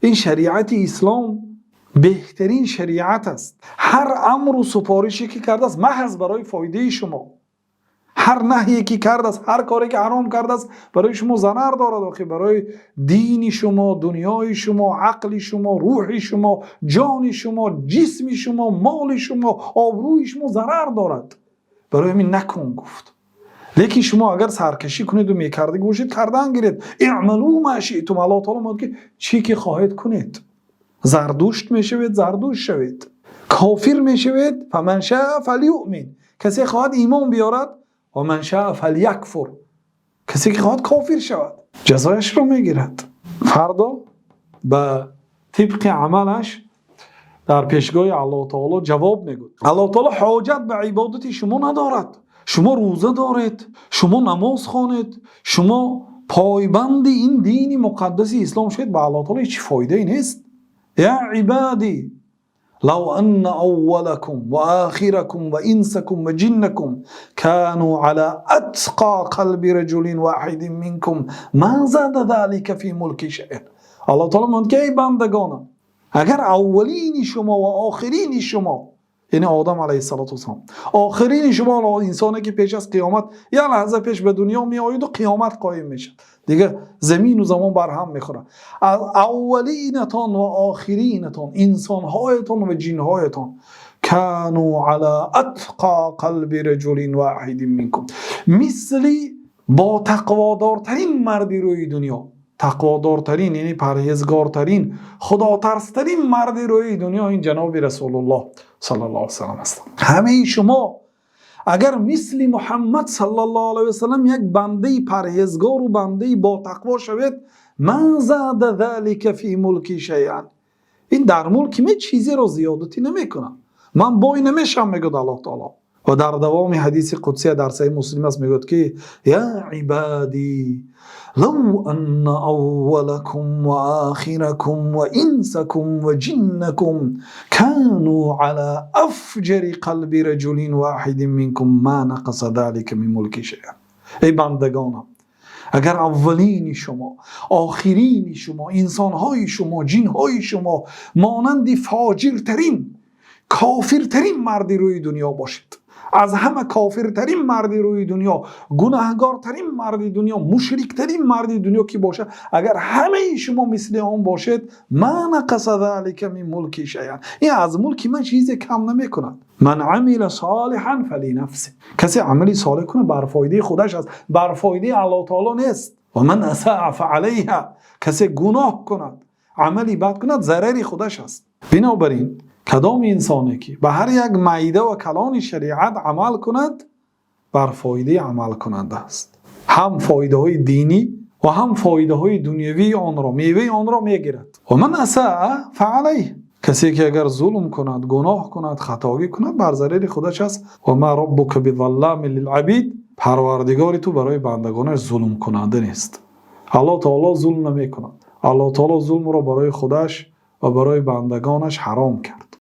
Ин шариати ислом беҳтарин шариат аст. Ҳар амру супорише ки кардааст, маҳз барои фоидаи шумо. Ҳар наҳйе ки кардааст, ҳар коре ки ҳаром кардааст, барои шумо зарар дорад, охӣ, барои дини шумо, дунёи шумо, ақли шумо, рӯҳи шумо, ҷони шумо, ҷисми шумо, моли шумо, обрӯи шумо зарар дорад. Барои ҳамин накун гуфт. Лекин шумо агар саркашӣ кунед ва мекардагӣ бошед, кардан гиред. اعملوا ما شئتم. Аллоҳ таъоло мегӯяд, ки чӣ ки хоҳед, кунед. Зардушт мешавед, зардушт шавед, кофир мешавед. فمن شاء فليؤمن. Касе хоҳад, имон биёрад. ومن شاء فليكفر. Касе ки хоҳад, кофир шавад, ҷазояшро мегирад. Фардо ба тибқи амалаш дар пешгоҳи Аллоҳ таоло ҷавоб мегӯяд. Аллоҳ таоло ҳоҷат ба ибодати шумо надорад. Шумо рӯза доред, шумо намоз хонед, шумо пойбанди ин дини муқаддаси ислом шавед, ба Аллоҳ таоло ҳеҷ фоидае нест. يا عبادي، لو أن أولكم وآخركم وإنسكم وجنكم كانوا على أتقى قلب رجل واحد منكم ما زاد ذلك في ملكي شيئا. Аллоҳ таоло мегӯяд, ки эй бандагонам, агар аввалини шумо ва охирини шумо, яъне Одам алайҳиссалоту вассалом, охирини шумо, инсоне ки пеш аз қиёмат як лаҳза пеш ба дунё меояду қиёмат қоим мешавад, дигар замину замон барҳам мехӯрад, аввалинатон ва охиринатон, инсонҳоятон ва ҷинҳоятон، كانوا على أتقى قلب رجل واحد منكم, мисли бо тақводортарин марди рӯи дунё, тақводортарин, яъне парҳезгортарин, худотарстарин марди рӯи дунё, ин ҷаноби Расулуллоҳ саллаллоҳу алайҳи васаллам ҳастанд. Ҳамаи шумо агар мисли Муҳаммад саллаллоҳу алайҳи васаллам як бандаи парҳезгору бандаи ботақво шавед, ما زاد ذلك في ملكي شيئا. Ин дар мулки мен чизеро зиёдатӣ намекунам, ман бой намешавам, мегӯяд Аллоҳ таоло. Ва дар давоми ҳадиси қудсия, дар Саҳиҳи Муслим аст, мегӯяд, ки يا عبادي، لو أن أولكم وآخركم وإنسكم وجنكم كانوا على أفجر قلب رجل واحد منكم ما نقص ذلك من ملكي شيئا. Эй бандагонам, агар аввалини шумо, охирини шумо, инсонҳои шумо, ҷинҳои шумо монанди фоҷиртарин, кофиртарин марди рӯи дунё бошед, аз ҳама кофиртарин марди рӯи дунё, гунаҳгортарин марди дунё, мушриктарин марди дунё ки бошад, агар ҳамаи шумо мисли он бошед, ما نقص ذلك من ملكي شيئا. Ин аз мулки ман чизе кам намекунад. من عمل صالحا فلنفسه. Касе амали солеҳ кунад, бар фоидаи худаш аст, бар фоидаи Аллоҳ таоло нест. ومن أساء فعليها. Касе гуноҳ кунад, амали бад кунад, зарари худаш аст. Бинобар ин кадом инсоне ки ба ҳар як майда ва калони шариат амал кунад, бар фоидаи амалкунанда аст. Ҳам фоидаҳои динӣ ва ҳам фоидаҳои дунявии онро, меваи онро мегирад. ومن أساء فعليها. Касе ки агар зулм кунад, гуноҳ кунад, хатогӣ кунад, бар зарари худаш аст. وما ربك بظلام للعبيد. Парвардигори ту барои бандагонаш зулмкунанда нест. Аллоҳ таоло зулм намекунад. Аллоҳ таоло зулмро барои худаш ва барои бандагонаш ҳаром кард.